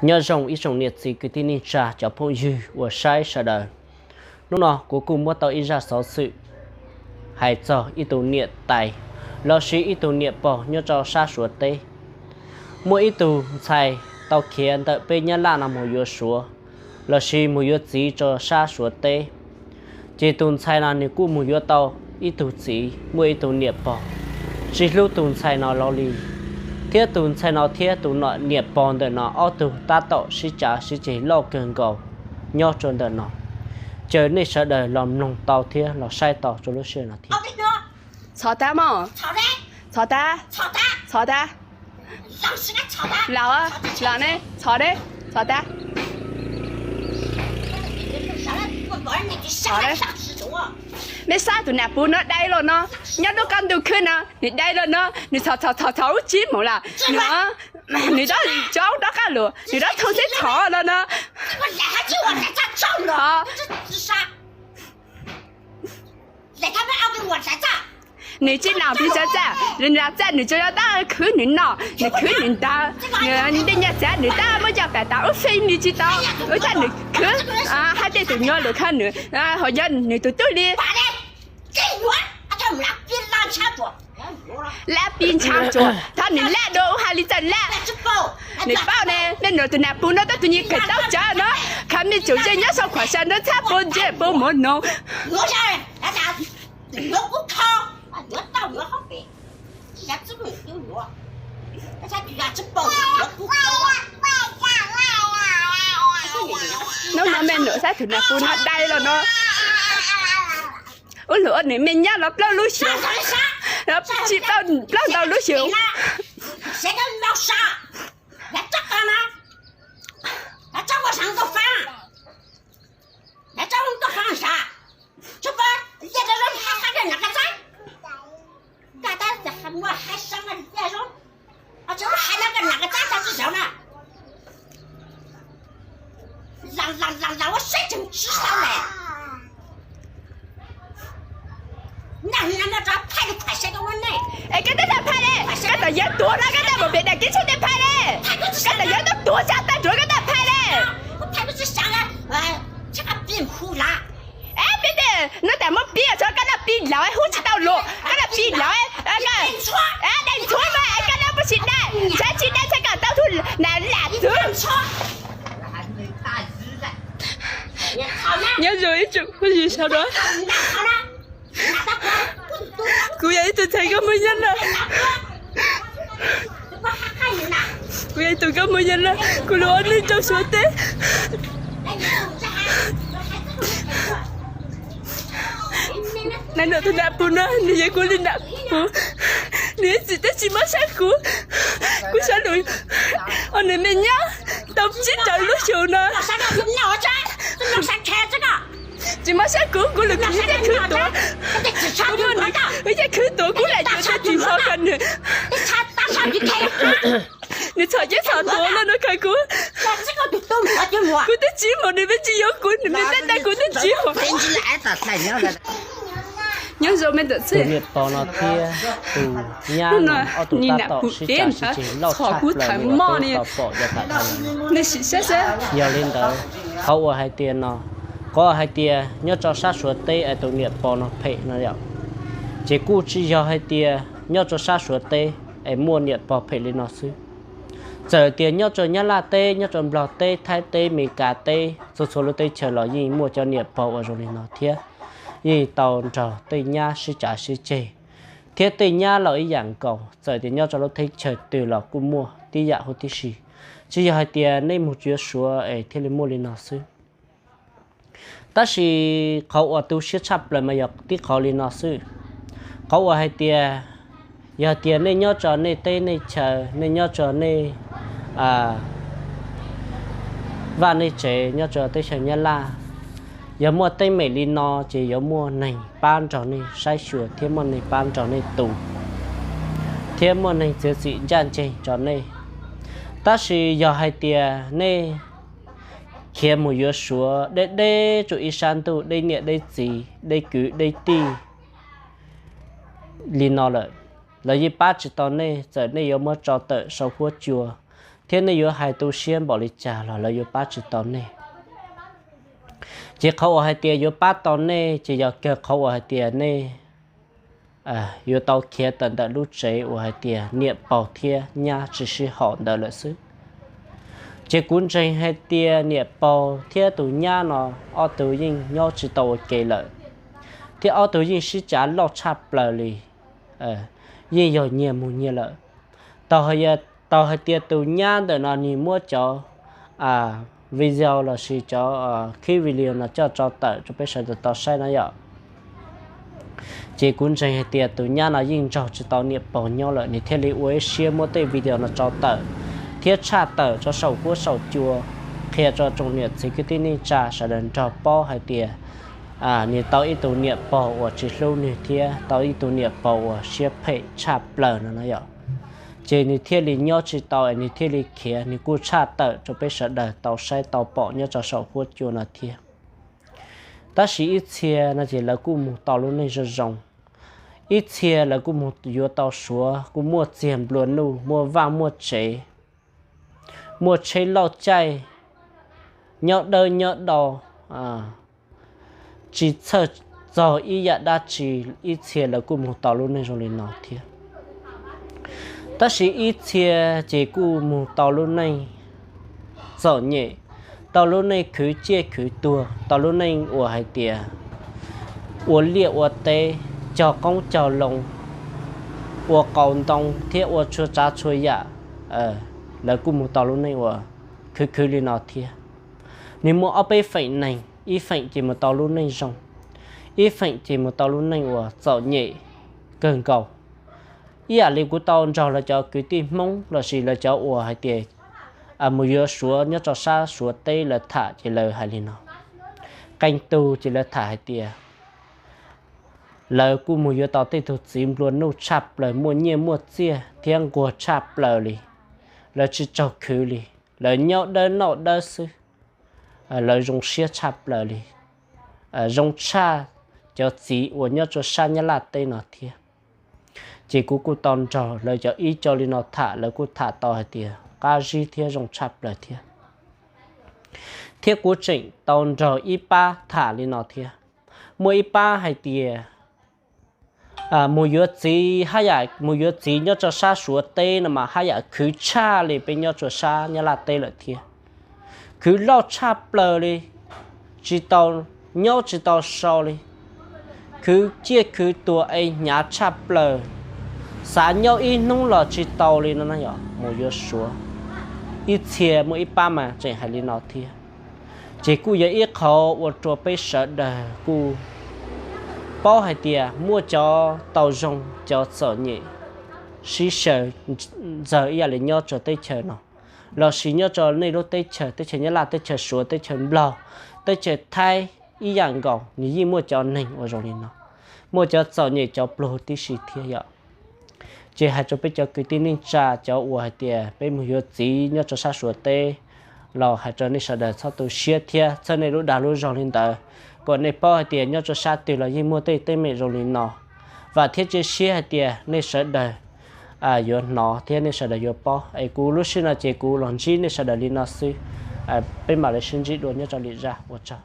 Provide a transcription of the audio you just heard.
Nyob zoo ib tsoom niam txiv kwv tij neej tsa cov phooj ywg uas saib sawv daws. Hnub no kuv kuj muab tau ib zaj xov xwm hais txog ib tug niam tais lossis ib tug niam pog nyob rau sab Suav teb. Muaj ib tug ntxhais tau khiav ntawm peb Nyab Laj no mus yuav Suav lossis mus yuav txiv rau sab Suav teb. Ces tus ntxhais no nws kuj mus yuav tau ib tug txiv muaj ib tug niam pog tsis hlub tus ntxhais no los li, thiab tus ntxhais no thiab tus niam pog ntawm no ob tug tab tom sib cav sib ceg loj kawg nkaus nyob rau ntawm no. Caw nej sawv daws los mloog tau thiab los saib tau rau lub sij hawm no thiab. Txhov tab mog. Txhov tab. Txhov tab. Los, los ne, txhov ne, txhov tab. Nej saib tus nam puv no dai los no, nyob lub qab ntuj khwb no nws dai los no, nws txhov txhov txhov txhov ub tsib moos lawm. Nws, nws dob tso dob qab los, nws dob thoob xeb txhov los no. Nws tsis nam pis tsa txaj, nws txaj nws tsuas yog tab khwv nws noj, nws khwv nws ntawd, nws tej nyuag txav nws tab muab coj pam tas ub feej li tsis tau, ua cas nws khwv hais tej tus nyuag lus khawb nws, ho yog nws tus tub li. Lab pib ntshav tsuas, thov nws lab dua ub hais li txawj lab. Nws paub ne, nej nrog tus nam puv no tab tus nyias kawm taub cawv no, khav me tsuam yeej nyob sau khuam sa nrog txhab puv ntse puv muab noog. Hnub no me nrog saib tus nam puv no dai los no, ub lug ua nws me nyab los plaub lub xyoos, tsis plaub ntau lub xyoos. Es koj twb tau phais li, koj tau yawg tuav no koj tau mus pem daim kev tshuaj tej phais li, koj tau yawg tuav tsa tag nrho koj tau phais li. Es peb tej no tas muab pib tso koj tau pib laus hub tsis tau lus koj tau pib laus. Dai ntxhuav mas es koj tau puas tsis dai, txhad tsis dai txhad kom tau tug nam lam txwv. Nyob zoo ib tsoom phooj ywg sawv daws, kuv yog ib tug ntxhais nkauj Hmoob Nyab Laj, kuv yog ib tug nkauj Hmoob Nyab Laj, kuv los ua neej rau Suav teb. Nws tus nam puv no nws yog kuv li nam puv, nws ib txwm twb tsis mob sab kuv, kuv xav lus ua nws me nyab tau tsib rau lub xyoos no. Tsis mob sab kuv, kuv lus kuv yeej khwv tuav, kuv muaj nws, kuv yeej khwv tuav, kuv lam yuav tsis txhob khaws nws. Nws txhom cev txhom tuav no nws khaws kuv, kuv twb tsis mus, nws me tsis yuav kuv, nws me ntaj tag kuv twb tsis mus. Nyob zoo me ntawm txwj, tus niam pog no thiab tus nyab no ob tug tab tom sib cav sib ceg loj tshaj plaws li uas peb tau pom yav tas dhau los. Yog li ntawd, qhov uas hais tias no, qhov hais tias nyob rau sab Suav teb es tus niam pog no phem no yom, ces kuj tsis yog hais tias nyob rau sab Suav teb es muaj niam pog phem li no xwb. Txawm tias nyob rau Nyab Laj teb, nyob rau Nplog teb, Thaib teb, Mes Kas teb, txhua txhua lub teb chaws los yeej muaj cov niam pog uas zoo li no thiab, yeej tau nrog tej nyab sib cav sib ceg, thiab tej nyab los ib yam nkaus, txawm tias nyob rau lub teb chaws twg los kuj muaj tib yam huv tib si. Tsis yog hais tias nej mus yuav Suav es thiaj li muaj li no xwb. Tab sis qhov uas tu siab tshaj plaws mas yog tib qhov li no xwb. Qhov uas hais tias, yog tias nej nyob rau nej teb nej chaw, nej nyob rau nej vaj nej tsev nyob rau teb chaws Nyab Laj, yog muaj teeb meem li no ces yuav muaj neeg pab nrog nej saib xyuas thiab muaj neeg pab nrog nej tu, thiab muaj neeg txiav txim ncaj ncees rau nej. Tab sis yog hais tias nej khiav mus yuav Suav deb deb rau ib sab ntuj, deb niam deb txiv, deb kwv deb tij li no lawm, lawv yeej pab tsis tau nej, txawm nej yuav muab tso tawm saum huab cua, thiab nej yuav hais tu siab npaum li cas los lawv yuav pab tsis tau nej. Ces qhov uas hais tias yuav pab tau nej ces yog kawg qhov uas hais tias nej yuav tau khiav tawm ntawm lub tsev uas hais tias niam paug thiab nyab tsis sib haum ntawd lawm xwb. Ces kuv ntseeg hais tias niam paug thiab tus nyab no ob tug yeej nyob tsis tau ua ke lawm, thiab ob tug yeej sib cav loj tshaj plaws li, yeej yog nyias mus nyias lawm. Tau hais tias tus nyab ntawm no nws muab cov video lossis cov clip video no coj tso tawm rau peb sawv daws tau saib no yom. Ces kuv ntseeg hais tias tus nyab no yeej nrog tsis tau niam paug nyob lawm, nws thiaj li ua ib siab muab tej video no tso tawm thiab tshaj tawm rau saum huab saum cua, qhia rau tsoom niam txiv kwv tij neej tsa sawv daws nrog paub hais tias nws tau ib tug niam paug uas tsis hlub nws thiab tau ib tug niam paug uas siab phem tshaj plaws no no yom. Ces nws thiaj li nyob tsis tau es nws thiaj li khiav, nws kuj tshaj tawm rau peb sawv daws tau saib tau pom nyob rau saum huab cua no thiab. Tab sis ib txhia no ces lawv kuj mus tau lub neej zoo zoo, ib txhia lawv kuj mus yuav tau suav, kuj muaj txiag nplua nuj, muaj vaj muaj tsev, muaj tsheb lauj caij, nyob dawb nyob do, tsis txhawj txog ib yam dab tsi, ib txhia lawv kuj mus tau lub neej zoo li no thiab. Tab sis ib txhia ces kuj mus tau lub neej txom nyem, tau lub neej khwv ciaj khwv tuag, tau lub neej uas hais tias ua liaj ua teb, cog qoob cog loo, ua qau ntoo thiab ua txhua tsav txhua yam. Lawv kuj mus tau lub neej uas khwv khwv li no thiab. Nws muaj ob peb feem neeg, ib feem ces mus tau lub neej zoo, ib feem ces mus tau lub neej uas txom nyem kawg nkaus. Ib yam li kuv tau nrog lawv cov kwv tij Hmoob lossis lawv cov uas hais tias mus yuav suav nyob rau sab Suav teb lawv tham ces lawv hais li no. Qee tug ces lawv tham hais tias lawv kuj mus yuav tau tej tug txiv nplua nuj tshaj plaws, muaj nyiaj muaj txiaj thiab nquag tshaj plaws li. Lawv tsis tsaug khwv li, lawv nyob dawb noj dawb xwb. Lawv zoo siab tshaj plaws li, zoo tshaj cov txiv uas nyob rau sab Nyab Laj teb no thiab. Ces kuv kuj tau nrog lawv cov ib co li no tham, lawv kuj tham tau hais tias qab zib thiab zoo tshaj plaws thiab. Thiab kuv tseem tau nrog ib pab tham li no thiab. Muaj ib pab hais tias mus yuav txiv, haj yam mus yuav txiv nyob rau sab Suav teb no mas haj yam khwv tshaj li peb nyob rau sab Nyab Laj teb lawm thiab. Khwv loj tshaj plaws li, tsis tau nyob tsis tau sau li, khwv ciaj khwv tuag es hnyav tshaj plaws, xav nyob ib hnub los tsis tau li no na yom, mus yuav suav. Ib txhia muaj ib pab mas tseem hais li no thiab. Ces kuj yog ib qho ua rau peb sawv daws kuj paub hais tias muaj cov tau zoo cov txom nyem sib xyaw ntxawg ib yam li nyob rau teb chaws no, lossis nyob rau nej lub teb chaws, teb chaws Nyab Laj, teb chaws Suav, teb chaws Nplog, teb chaws Thaib ib yam nkaus, nws yeej muaj cov neeg uas zoo li no, muaj cov txom nyem cov pluag tib si thiab yom. Ces hais rau peb cov kwv tij neej tsa cov uas hais tias peb mus yuav txiv nyob rau sab Suav teb los hais rau nej sawv daws txhob tu siab thiab txhawb nej lub dag lub zog li ntawd, kom nej paub hais tias nyob rau sab twg los yeej muaj tej teeb meem zoo li no. Vam thiab cia siab hais tias nej sawv daws yuav hnov thiab nej sawv daws yuav paub. Es kuv lub sij no ces kuv los ntsib nej sawv daws li no xwb, peb mam li sib ntsib dua nyob rau lwm zaj, ua tsaug.